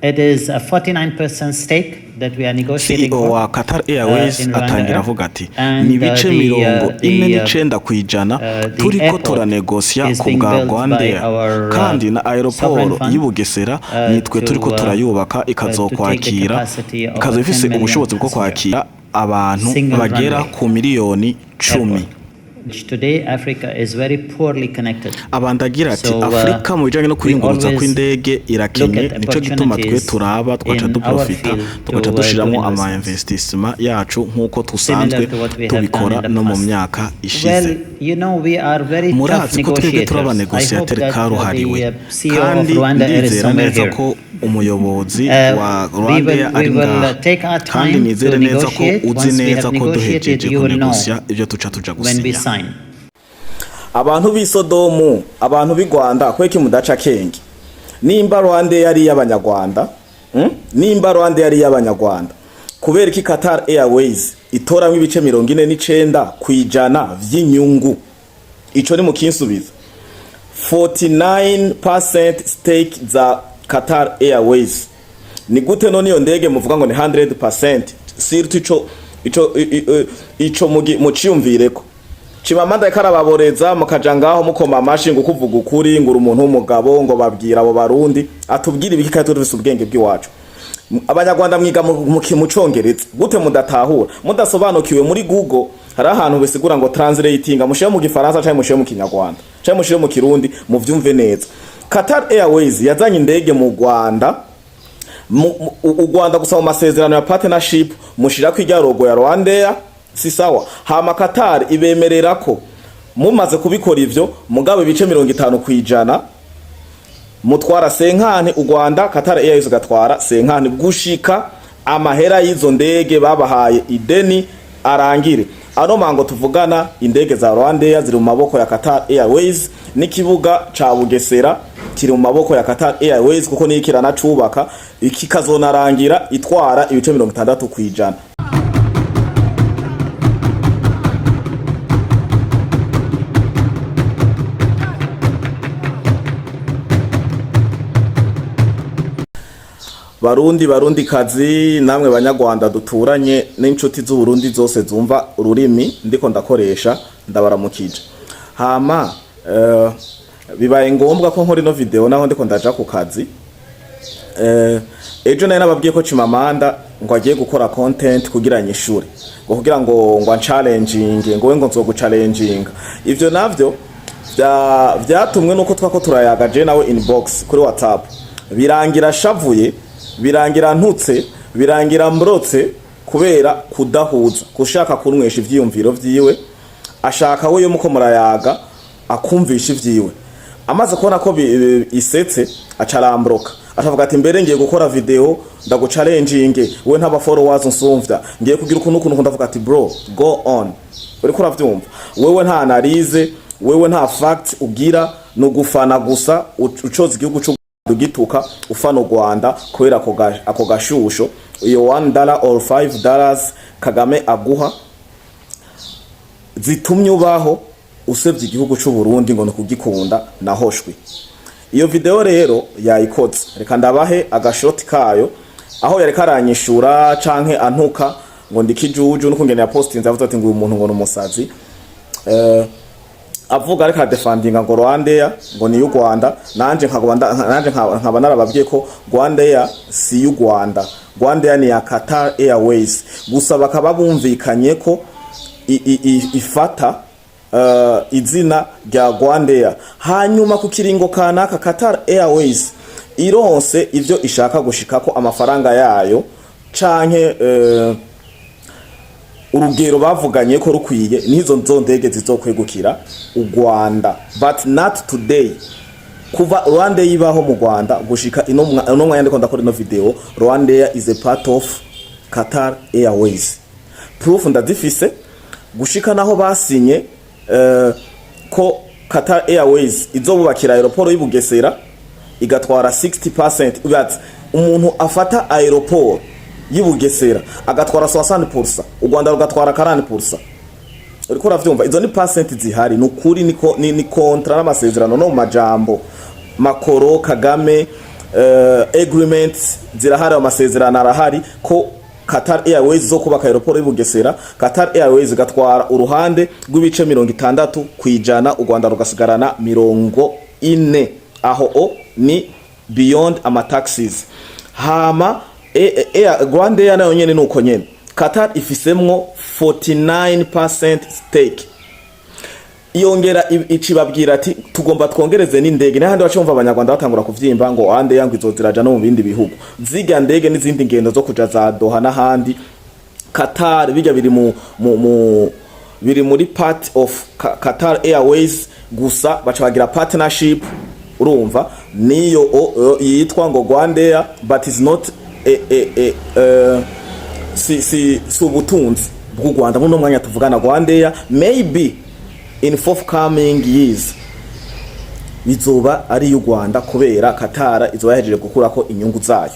It is a 49% stake that we are negotiating CEO for wa Qatar Airways in Rwanda atangira Air. avuga ati And, ni ibice the, mirongo ine the, n'icenda kw'ijana the turiko airport turanegosia is ku being bwa built by Rwandair our, kandi na sovereign aeroport fund, y'i Bugesera nitwe to, turiko turayubaka to take the ikazokwakira capacity of ikazoba 10 ifise million ubushobozi bwo passengers. kwakira abantu Single bagera runway. ku miliyoni 10. Airport, which today Africa is very poorly connected. Abandagira ati So, Afurika mu bijanye no we kwiyunguruza always kw'indege irakenye, look at nico gituma twe opportunities turaba tugaca in our duprofita field tugaca to, dushiramwo do ama investments. investissement yacu nk'uko dusanzwe Similar to what we have done tubikora in the no mu past. myaka ishize. Well, we are very tough Murazi ko twebwe turi negotiators. I hope abanegosiateri that karuhariwe the CEO of kandi Rwanda Air is ndizera somewhere neza here. ko umuyobozi wa We will, Rwandair we ari will ngaha take our kandi time nizere to neza ko negotiate. uzi Once we neza have ko negotiated, duhejeje you will know kunegosia ibyo tuca tuja when we gusinya. sign. Abantu b'i Sodomu, abantu b'i Rwanda, kweki mudaca kenge? Nimba Rwanda yari iy'Abanyarwanda, Nimba Rwanda yari iy'Abanyarwanda, kubera iki Qatar Airways itoramwo ibice 49% vy'inyungu? Ico ni mukinsubiza. 49% stake za Qatar Airways ni gute? None iyo ndege muvuga ngo ni 100%? Surtout ico muciyumvireko. Chimamanda yariko arababoreza, mukaja ngaho mukoma amashi ngo kuvuga ukuri, ngo uri umuntu w'umugabo, ngo babwira abo Barundi. Atubwira ibiki kandi dufise ubwenge bw'iwacu? Abanyarwanda mwiga mu Congereza gute mudatahura, mudasobanukiwe? Muri Google hari ahantu bisigura ngo translating, mushire mu Gifaransa canke mushire mu Kinyarwanda canke mushire mu Kirundi muvyumve neza. Qatar Airways yazanye indege mu Rwanda, u Rwanda gusa mu masezerano ya partnership mushirako irya logo ya Rwandair, si sawa? Hama Qatar ibemerera ko mumaze kubikora ivyo, mugabo ibice 50% mutwara 50 u Rwanda, Qatar Airways gatwara 50 gushika amahera y'izo ndege babahaye ideni arangire. Ano mango tuvugana, indege za Rwandair ziri mu maboko ya Qatar Airways, n'ikibuga ca Bugesera kiri mu maboko ya Qatar Airways, kuko niyo kiranacubaka, kikazonarangira itwara ibice 60%. Barundi, Barundi kazi, namwe Banyarwanda duturanye n'inshuti z'Uburundi zose zumva ururimi ndiko ndakoresha, ndabaramukije. Hama bibaye ngombwa ko nkora ino video naho ndiko ndaja ku kazi. Ejo nari nababwiye ko Chimamanda ngo agiye gukora content kugira nyishure, ngo kugira ngo challenging, ngo we ngo nzoguchallenginga. Ivyo navyo vyatumwe nuko twako turayaga je nawe inbox kuri WhatsApp, birangira shavuye, birangira ntutse, birangira mbrotse, kubera kudahuza, gushaka kunywesha ivyiyumviro vyiwe. Ashaka we yo muko murayaga akumvisha ivyiwe. Amaze kubona ko isetse, acarambroka, atavuga ati: "Mbere ngiye gukora video ndaguchallenginge, we ntaba followers unsumvya, ngiye kugira ukuntu ukuntu." Ndavuga ati: "Bro, go on." Uriko uravyumva, wewe nta analyse, wewe nta fact ugira, ni ugufana gusa, ucoza igihugu c'u ugituka, ufana u Rwanda kubera ako gashusho, iyo $1 or $5 Kagame aguha zitumye ubaho usebye igihugu c'u Burundi ngo nukugikunda. Nahoshwe iyo video rero yayikoze, reka ndabahe agashoti kayo aho yareka aranyishura canke antuka ngo ndikijuju, n'ukungene yapostinze avuze ati ngo uyu muntu ngo numusazi. Avuga ariko aradefendinga ngo Rwandair ngo ni y'u Rwanda. Nanje nkaba narababwiye ko Rwandair si y'u Rwanda, Rwandair ni ya Qatar Airways gusa, bakaba bumvikanye ko ifata izina rya Rwandair, hanyuma ku kiringo kanaka Qatar Airways ironse ivyo ishaka gushikako, amafaranga yayo canke urugero bavuganye ko rukwiye, nizo zo ndege zizokwegukira u Rwanda, but not today. Kuva Rwanda yibaho mu Rwanda gushika ino mwanya ndiko ndakora ino video, Rwandair is a part of Qatar Airways. Proof ndazifise, gushika naho basinye ko Qatar Airways izobubakira aeroport y'Ibugesera igatwara 60%. But umuntu afata aeroport y'Ibugesera agatwara 60%, u Rwanda rugatwara 40%, uriko uravyumva? Izo ni percent zihari, ni ukuri, ni contrat n'amasezerano no mu majambo. Makoro Kagame Agreements zirahari, amasezerano arahari ko Qatar Airways zo kubaka aéroport y'Ubugesera. Qatar Airways igatwara uruhande rw'ibice 60%, u Rwanda rugasigarana 40. Aho o ni beyond ama taxes. Hama Rwanda nayo nyene nuko nyene Qatar ifisemwo 49% stake. Yongera icibabwira ati tugomba twongereze n'indege n'ahandi. Bacumva abanyarwanda batangura kuvyimba ngo ande yangu izoziraja no mu bindi bihugu, ziga ndege n'izindi ngendo zo kuja za Doha n'ahandi. Qatar bijya biri mu biri muri part of Qatar Airways, gusa baca bagira partnership, urumva niyo yitwa ngo Rwandair, but is not a si ubutunzi bw'u Rwanda muri uno mwanya tuvugana. Rwandair maybe in forthcoming years bizoba ari y'u Rwanda, kubera Qatar izoba yahejeje gukurako inyungu zayo,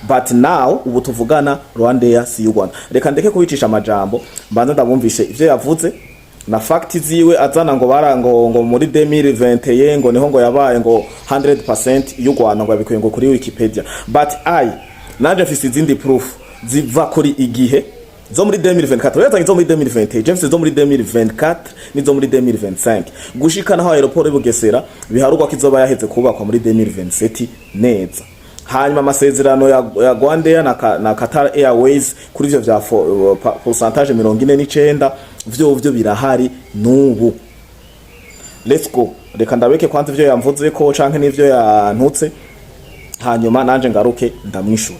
but now ubu tuvugana Rwandair si y'u Rwanda. Reka ndeke kubicisha amajambo, mbanza ndabumvishe ivyo yavuze na fact ziwe azana ngo bara ngo muri 2021 ngo niho ngo yabaye ngo 100% y'u Rwanda, ngo yabikuye ngo kuri Wikipedia. But I nanje mfise izindi proof ziva kuri Igihe zo muri 2024. Rero zo muri 2021, James, zo muri 2024 nizo muri 2025, gushika naho aéroport y'Ubugesera biharugwa ko izoba yaheze kubakwa muri 2027 neza. Hanyuma amasezerano ya Rwandair na Qatar Airways kuri ivyo vya pourcentage 49 vyo birahari nubu. Let's go, reka ndabeke kwanza ivyo yamvuze ko canke n'ivyo yantutse, hanyuma nanje ngaruke ndamwishure.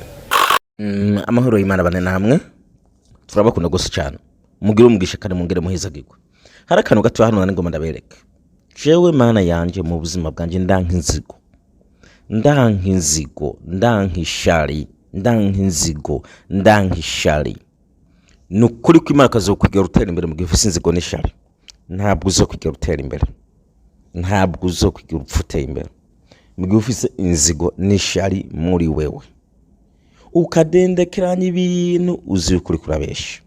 Amahoro y'Imana bane namwe. Turabakunda gose cyane, mugire umugisha kandi mungere muhezagirwe. Hari akantu gato hano nari ngomba ndabereke. Jewe mana yanje, mu buzima bwanje ndanka inzigo, ndanka inzigo, ndanka ishari, ndanka inzigo, ndanka ishari. Ni ukuri ko Imana kazokwigera utera imbere mu gihe ufise inzigo n'ishari. Ntabwo uzokwigera utera imbere, ntabwo uzokwigera upfa uteye imbere mu gihe ufise inzigo n'ishari muri wewe, ukadendekeranya ibintu uzi yuko uriko urabesha.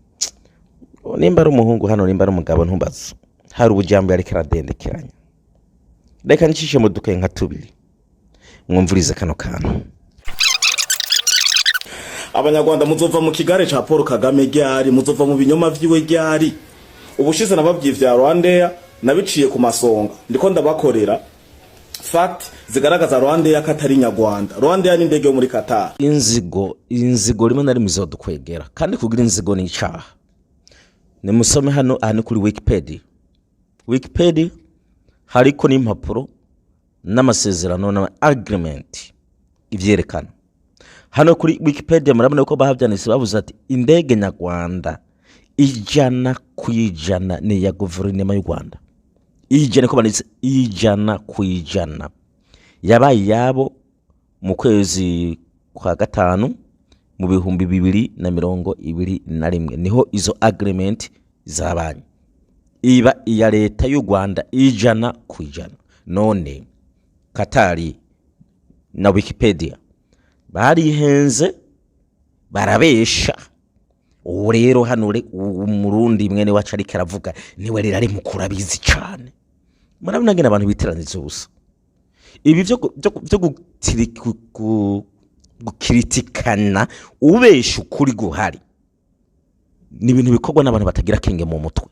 Nimba ari umuhungu hano, nimba ari umugabo, ntumbaze. Hari ubujambo yariko aradendekeranya. Reka ncishe mu dukaye nka tubiri, mwumvurize kano kantu. Abanyarwanda, muzova mu kigare ca Paul Kagame ryari? Muzova mu binyoma vyiwe ryari? Ubushize nababwiye vya Rwandair, nabiciye ku masonga, ndiko ndabakorera fact zigaragaza Rwandair ko atari nyarwanda. Rwandair ni indege yo muri Qatar. Inzigo, inzigo rimwe na rimwe izodukwegera, kandi kugira inzigo ni icaha. Nimusome hano, aha ni kuri Wikipedia. Wikipedia hariko n'impapuro n'amasezerano na agreement ivyerekana. Hano kuri Wikipedia murabona ko bahavyanditse, bavuze ati indege nyarwanda 100% ni iya guverinoma y'u Rwanda. Ijana ko banditse 100%, yabaye iyabo mu kwezi kwa gatanu mu 2021, niho izo agreement zabaye, iba iya leta y'u Rwanda 100%. None Katari na Wikipedia barihenze, barabesha. Ubu rero hano umurundi mwene wacu ariko aravuga, niwe rero ari mukuru, abizi cane. Murabona ngene abantu biteraniriza ubusa. Ibi vyo gukiritikana ubesha ukuri guhari ni ibintu bikorwa n'abantu batagira akenge mu mutwe,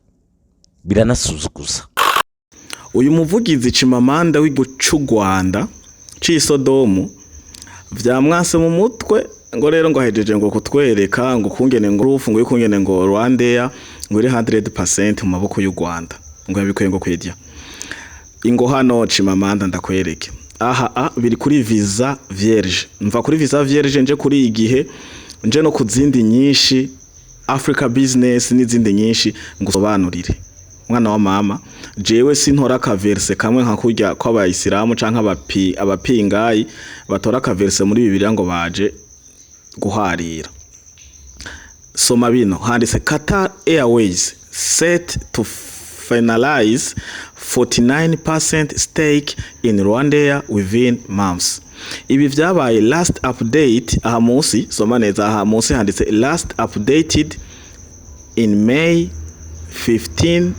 biranasuzuguza. Uyu muvugizi Chimamanda w'igihugu c'u Rwanda c'isodomu vyamwase mu mutwe, ngo rero ngo ahejeje ngo kutwereka ngo kungene ngo rufu ngo kungene ngo Rwandair ngo iri 100% mu maboko y'u Rwanda, ngo yabikuye ngo kwedya ingo. Hano Chimamanda ndakwereke aha a biri kuri Visa Vierge. Mva kuri Visa Vierge nje kuri Igihe, nje no kuzindi nyinshi, Africa Business n'izindi nyinshi, ngusobanurire mwana wa mama. Jewe sintora akaverse kamwe nka kurya kw'abayisilamu canke abapingayi batora akaverse muri Bibiliya ngo baje guharira. Soma bino handitse: Qatar Airways set to finalize 49% stake in Rwandair within months. Ibi vyabaye last update aha munsi, soma neza, aha munsi handitse last updated in May 15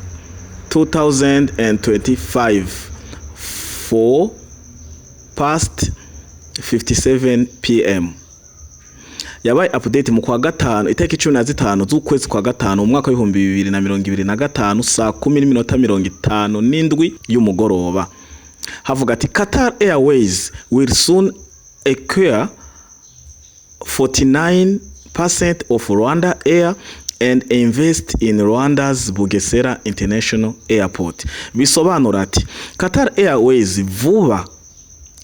2025 4 past 57 pm. Yabaye update mu kwa gatanu, itariki 15 z'ukwezi kwa gatanu, mu mwaka w'2025, saa 10:57 y'umugoroba. Havuga ati: "Qatar Airways will soon acquire 49% of Rwanda Air and invest in Rwanda's Bugesera International Airport." Bisobanura ati Qatar Airways vuba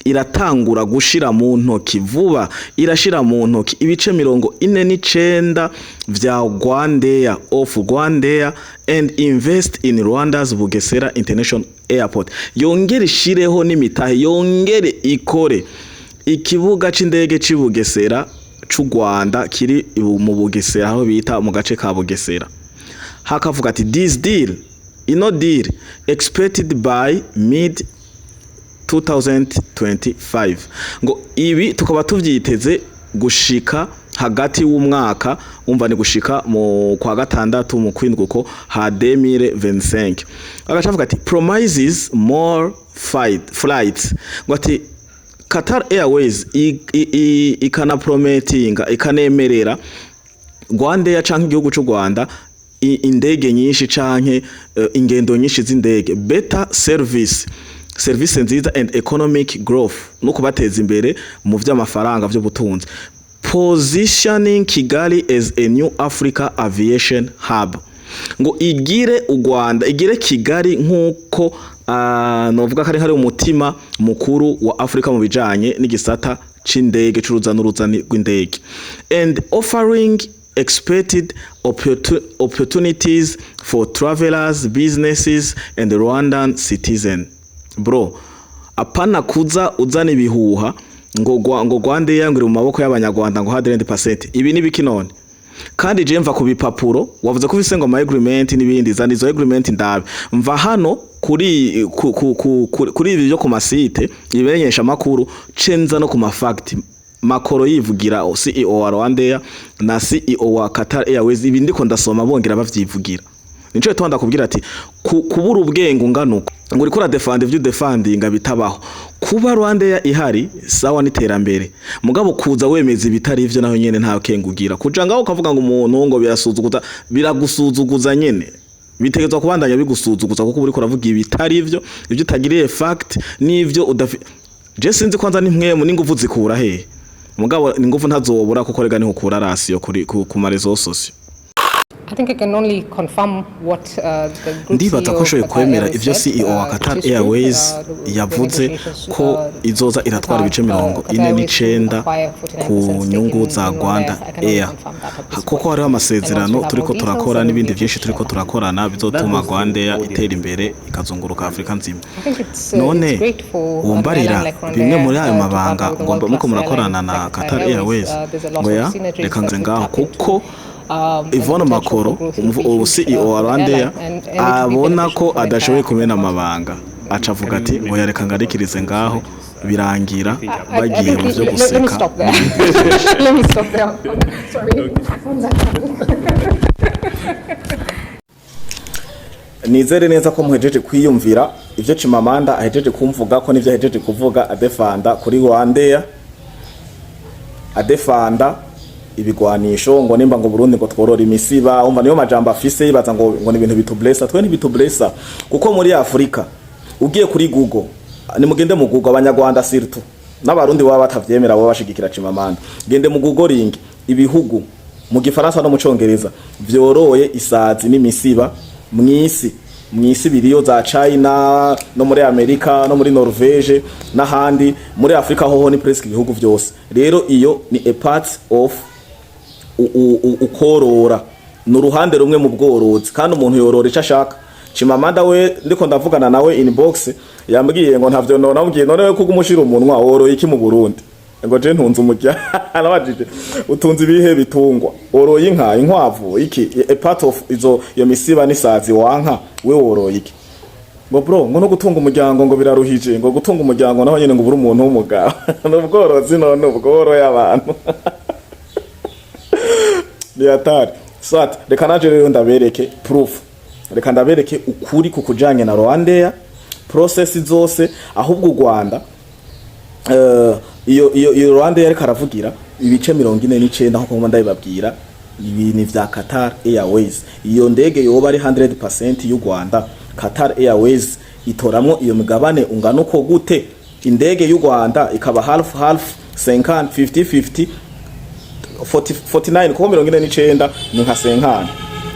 iratangura gushira mu ntoki, vuba irashira mu ntoki ibice 49 vya Rwandair, of Rwandair, and invest in Rwanda's Bugesera International Airport. Yongere ishireho n'imitahe, yongere ikore ikibuga c'indege c'i Bugesera c'u Rwanda kiri mu Bugesera, aho bita mu gace ka Bugesera. Hakavuga ati this deal, ino deal, expected by mid 2025, ngo ibi tukaba tuvyiteze gushika hagati w'umwaka, umva ni gushika mu kwa gatandatu, mu kwindwi uko ha 2025. Agaca avuga ati promises more flights, ngo ati Qatar Airways ikana prometinga, ikanemerera Rwandair canke igihugu c'u Rwanda indege nyinshi canke ingendo nyinshi z'indege, better service, service nziza, and economic growth, no kubateza imbere mu vy'amafaranga, vy'ubutunzi, positioning Kigali as a new Africa aviation hub. Ngo igire u Rwanda, igire Kigali nk'uko novuga ko ari umutima mukuru wa Afrika mu bijanye n'igisata c'indege, c'uruza n'uruza rw'indege, and offering expected opportunities for travelers, businesses and Rwandan citizen. Bro, apana kuza uzana ibihuha ngo Rwandair ngo iri mu maboko y'abanyarwanda ngo 100%. Ibi ni biki none? Kandi je mva ku bipapuro, wavuze ko ufise ngo ama agreement n'ibindi, zana izo agreement ndabe. Mva hano kuri ku, ku, ku, kuri ibi byo ku ma site ibimenyesha makuru, cenza no ku ma fact makoro yivugira, CEO wa Rwandair na CEO wa Qatar Airways. Ibi ndiko ndasoma bongera bavyivugira. Nico gituma ndakubwira ati kubura ubwenge ungana uko, ngo uriko uradefanda ivyo udefandinga bitabaho. Kuba Rwandair ihari sawa, n'iterambere, mugabo kuza wemeza ibitari ivyo naho nyene nta kenge ugira. Kuja ngaho ukavuga ngo umuntu ngo birasuzuguza, biragusuzuguza nyene, bitegerezwa kubandanya bigusuzuguza, kuko uriko uravuga ibitari ivyo, ivyo utagiriye fact n'ivyo udafi. Je sinzi kwanza ni n'inguvu zikura hehe, mugabo inguvu ntazobura, kuko rega niho ukura ration kuri ku ma réseaux sociaux. I think I can only confirm what the group Ndibaza ko CEO nshoboye of Qatar kwemera Airways ivyo said, CEO wa Qatar it is true, Airways the yavuze negotiations, ko izoza iratwara ibice Qatar, mirongo Qatar ine Airways to n'icenda acquire 49% ku stake nyungu in za Rwanda Rwanda Air. I can only Air, confirm that at this kuko point. hariho And amasezerano once we have turiko more details, turakora then we'll n'ibindi be able vyinshi to turiko share that. turakorana bizotuma That goes to Rwanda Air audience. itera imbere, ikazunguruka Afrika nzima. I think None it's great for an wumbarira airline like Rwanda bimwe Air, muri ayo to mabanga partner with a ngo muko world-class murakorana airline na like Qatar Qatar Airways. Airways? There's a lot Ngo of ya synergies reka that nze we ngaho, tap into, kuko and the Yvonne potential for Makoro, growth would be ubu huge, CEO wa for the Rwandair, airline and it would be abona beneficial ko for the adashoboye entire kumena Africa also. amabanga, aca avuga ati ngo yareka ngarikirize ngaho, birangira I bagiye think mu byo let me guseka. stop there. Let me stop there. Sorry. On that one. Nizere neza ko muhejeje kwiyumvira ivyo Chimamanda ahejeje kumvuga ko nivyo ahejeje kuvuga adefanda kuri Rwandair, adefanda ibigwanisho, ngo nimba ngo Burundi ngo tworora imisiba. Umva, niyo majambo afise, yibaza ngo ni ibintu bitublessa. Twe ntibitublessa, kuko muri Afrika ugiye kuri Google, nimugende mu Google, abanyarwanda surtout n'abarundi baba batavyemera, baba bashigikira Chimamanda, gende mu Google ibihugu mu gifaransa no mu congereza vyoroye isazi n'imisiba mw'isi biriyo za China no muri Amerika no muri Norvege n'ahandi. Muri Afrika hoho ni presque ibihugu vyose. Rero iyo ni a part of ukorora, ni uruhande rumwe mu bworozi, kandi umuntu yorora icyo ashaka. Chimamanda we ndiko ndavugana nawe inbox, yambwiye ngo ntavyo none. Namubwiye: "None we kuko umushira umunwa, woroye iki mu Burundi?" Ngo je ntunze umurya. Nabajije: "Utunze ibihe bitungwa? Woroye inka, inkwavu, iki?" A part of izo, iyo misiba n'isazi wanka, we woroye iki? Ngo bro, ngo no gutunga umuryango ngo biraruhije, ngo gutunga umuryango naho nyene ngo ubure umuntu w'umugabo ni ubworozi. None ubworoye abantu ni hatari. Sat reka naje rero ndabereke proof, reka ndabereke ukuri ku kujanye na Rwandair, process zose. Ahubwo u Rwanda Iyo Rwanda yariko aravugira ibice 49, nkuko ngoma ndabibabwira, ibi ni vya Qatar Airways. Iyo ndege yoba ari 100% y'u Rwanda, Qatar Airways itoramwo iyo migabane ungana uko gute? Indege y'u Rwanda ikaba half half, 50 50 50, 40 49, kuko 49 ni nka 50.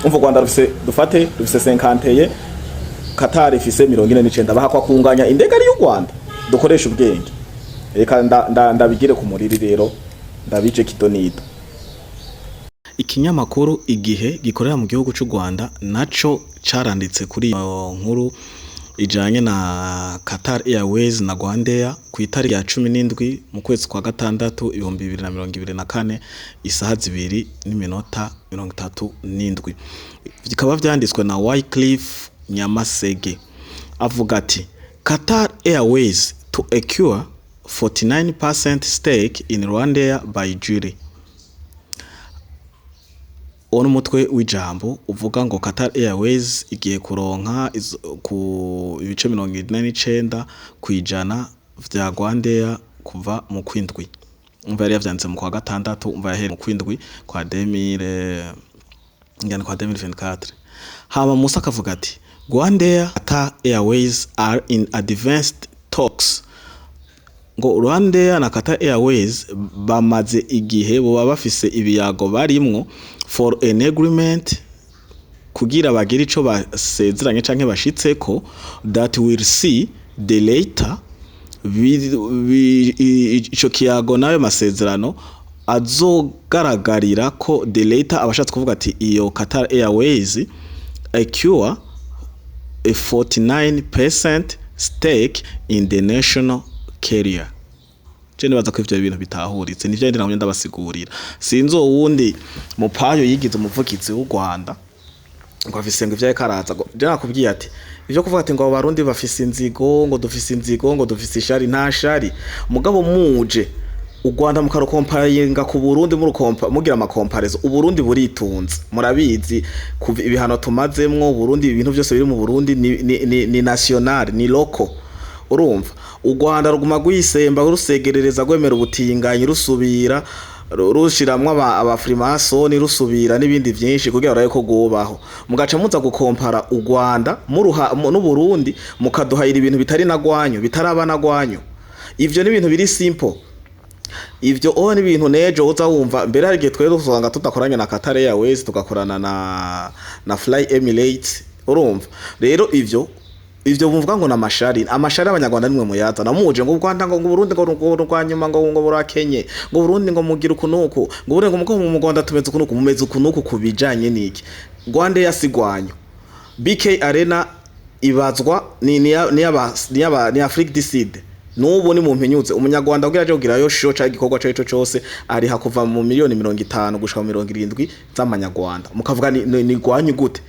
Umva, u Rwanda rufise, dufate, rufise 50, Qatar ifise 49, bahakwa kunganya indege ari y'u Rwanda. Dukoresha ubwenge. Reka ndabigire ku muriri rero, ndabije kidonido. Ikinyamakuru Igihe gikorera mu gihugu c'u Rwanda naco caranditse kuri iyo nkuru ijanye na Qatar Airways na Rwandair ku itariki ya 17 mu kwezi kwa gatandatu 2024, isaha 2:37. Bikaba vyanditswe na Wycliffe Nyamasege, avuga ati: "Qatar Airways to acquire 49% stake in Rwandair by July." Uwo ni umutwe w'ijambo uvuga ngo Qatar Airways igiye kuronka ku ibice 49% vya Rwandair kuva mu kwindwi. Umva, yari yavyanditse mu kwa gatandatu, umva, yahereye mu kwindwi kwa 2000 ngana kwa 2024. Hama Musa akavuga ati: "Rwandair, Qatar Airways are in advanced talks." Ngo Rwandair na Qatar Airways bamaze igihe boba bafise ibiyago barimwo for an agreement, kugira bagire ico basezeranye canke bashitseko, that will see the latter, ico kiyago n'ayo masezerano azogaragarira ko the latter, abashatse kuvuga ati iyo Qatar Airways acquire a 49% stake in the national carrier. Je nibaza ko ivyo bintu bitahuritse, nivyo ndi namwe ndabasigurira. Sinzi uwo wundi mupayo yigize umuvugizi w'u Rwanda ngo afise ngo ivyo karaza. Je nakubwiye ati ivyo kuvuga ati ngo abo Barundi bafise inzigo, ngo dufise inzigo, ngo dufise ishari, nta shari. Mugabo muje u Rwanda mukarukomparinga ku Burundi, murukompa mugira ama comparaison, Uburundi buritunze, murabizi kuva ibihano tumazemwo. Burundi, ibintu byose biri mu Burundi ni national, ni local. Urumva, u Rwanda ruguma rwisemba, rusegerereza, rwemera ubutinganyi, rusubira rushiramwo aba freemason, rusubira n'ibindi vyinshi kugira barabe ko rwubaho. Mugaca muza gukompara u Rwanda muruha n'Uburundi, mukaduhayira ibintu bitari na gwanyu, bitaraba na gwanyu. Ivyo ni ibintu biri simple. Ivyo o ni ibintu nejo uza wumva. Mbere hari igihe twari dusanga tudakoranye na Qatar Airways, tugakorana na Fly Emirates. Urumva rero, ivyo bumvuga ngo namashari, amashari abanyarwanda nimwe muyazana. Muje ngo u Rwanda, ngo Burundi, ngo rwanyuma, ngo burakenye, ngo Burundi ngo mugira ukunuku, ngo Burundi ngo mu Rwanda tumeze ukunuku. Mumeze ukunuku kubijanye niki? Rwanda yasigwanyo BK Arena ibazwa ni Afrique du Sud. Nubu ni mu mpinyutse umunyarwanda kugira aje kugirayo show cyangwa igikorwa cyo cose, ariha kuva mu miliyoni 50 gushika mu 70 z'amanyarwanda. Mukavuga ni gwanyu gute?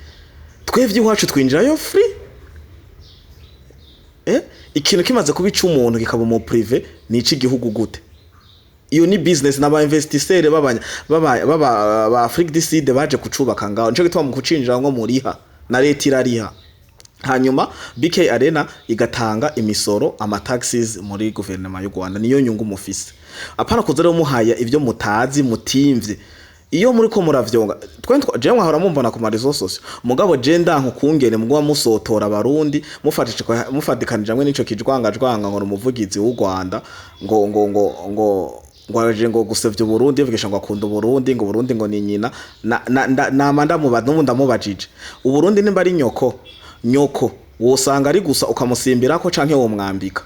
Twevye iwacu twinjirayo free. Ikintu kimaze kuba ic'umuntu, kikaba mu privé, ni ic'igihugu gute? Iyo ni business n'aba investisseurs baba baba ba Afrique du Sud baje kucubaka ngaho. Nico gituma mu kucinjira ngo muriha, na leta irariha, hanyuma BK Arena igatanga imisoro, ama taxes muri guverinoma y'u Rwanda. Niyo nyungu mufise. Apana kuza rero muhaya ivyo mutazi, mutimvye iyo muri ko muravyonga. Twe jewe mwahora mumbona ku ma réseaux sociaux, mugabo je ndanka kungene mugwa musotora abarundi, mufatije mufatikanije hamwe n'ico kijwangajwanga ngo umuvugizi w'u Rwanda, ngo aje ngo gusevya Uburundi, yivugisha ngo akunda Uburundi, ngo Uburundi ngo ni nyina. Nama ndamubaza, n'ubu ndamubajije: Uburundi nimba ari nyoko, nyoko wosanga ari gusa ukamusimbirako canke womwambika?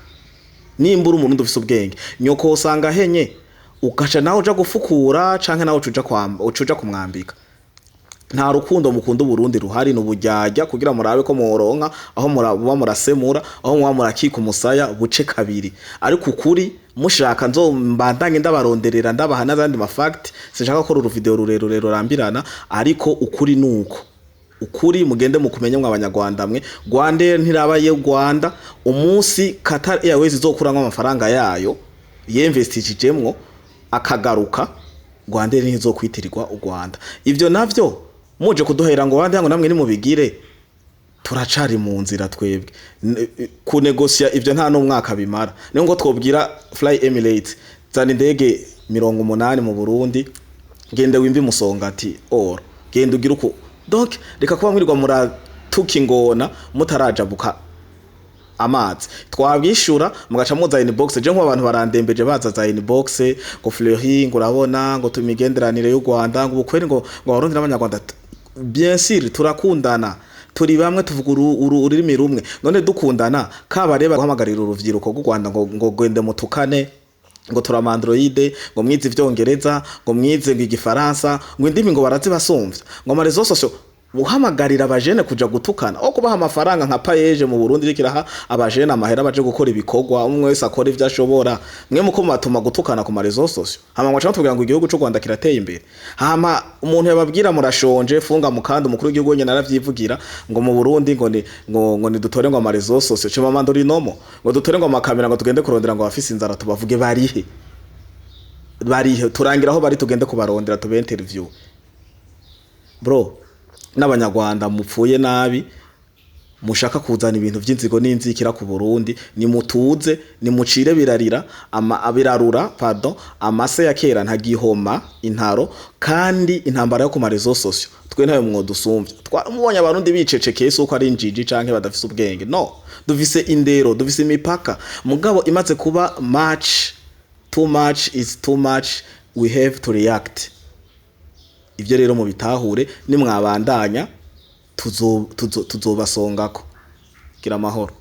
Nimba uri umurundi ufise ubwenge, nyoko wosanga ahenye ugaca nawe uja gufukura, canke nawe ucuja kwamba ucuja kumwambika? Nta rukundo mukunda Uburundi ruhari, n'uburyarya kugira murabe ko muronka aho muba murasemura, aho muba murakika umusaya buce kabiri. Ariko ukuri mushaka nzombandanye ndabaronderera, ndabaha n'azandi ma facts. Sinshaka gukora uruvideo rurerure rurambirana, ariko ukuri nuko ukuri mugende mukumenye mwe abanyarwanda mwe. Rwanda ntiraba ye Rwanda. Umunsi Qatar Airways izokuramwo amafaranga yayo yinvestishijemwo akagaruka, Rwanda ntizokwitirirwa u Rwanda. Ivyo navyo muje kuduhera ngo bandi ngo namwe nimubigire, turacari mu nzira twebwe. Kunegosya ivyo nta n'umwaka bimara. Niyo ngo twobwira Fly Emirates. Zana indege 80 mu Burundi, gende wimve Musongati or genda ugire uko. Donc reka kuba mwirirwa muratuka ingona mutarajabuka amazi. Twabwishura mugaca muza inbox. Je nk'abantu barandembeje baza za inbox ngo Fleury, ngo urabona ngo tumigenderanire y'u Rwanda, ngo ubukweri, ngo Abarundi n'Abanyarwanda, bien sûr turakundana, turi bamwe, tuvuga ururimi rumwe. None dukundana kabareba guhamagarira uruvyiruko rw'u Rwanda ngo gende mutukane, ngo turama androide, ngo mwize ivyongereza, ngo mwize ngo igifaransa, ngo indimi ngo barazibasumvya, ngo ama réseaux sociaux, guhamagarira abajene kuja gutukana aho kubaha amafaranga nka PAEEJ mu Burundi iriko iraha abajene amahera baje gukora ibikorwa, umwe wese akora ivyo ashobora. Mwe muko mubatuma gutukana ku ma réseaux sociaux, hama ngo tubwira ngo igihugu c'u Rwanda kirateye imbere. Hama umuntu yababwira murashonje funga mukandi. Umukuru w'igihugu wenyene aravyivugira ngo mu Burundi ngo ni ngo ni dutore ngo ama réseaux sociaux, Chimamanda Rinomo, ngo dutore ngo amakamera, ngo tugende kurondera ngo abafise inzara tubavuge. Barihe? Barihe? Turangira aho bari tugende kubarondera tube interview. Bro, n'Abanyarwanda mupfuye nabi, mushaka kuzana ibintu vy'inzigo n'inzikira ku Burundi, nimutuze, nimucire birarira ama birarura, pardon, amase ya kera ntagihoma intaro. Kandi intambara yo ku ma réseaux sociaux twe ntayo mwodusumvya. Twamubonye Abarundi bicecekeye, si uko ari injiji canke badafise ubwenge, no dufise indero, dufise imipaka. Mugabo imaze kuba much, too much is too much, we have to react. Ivyo rero mubitahure, nimwabandanya tuzobasongako. Gira amahoro.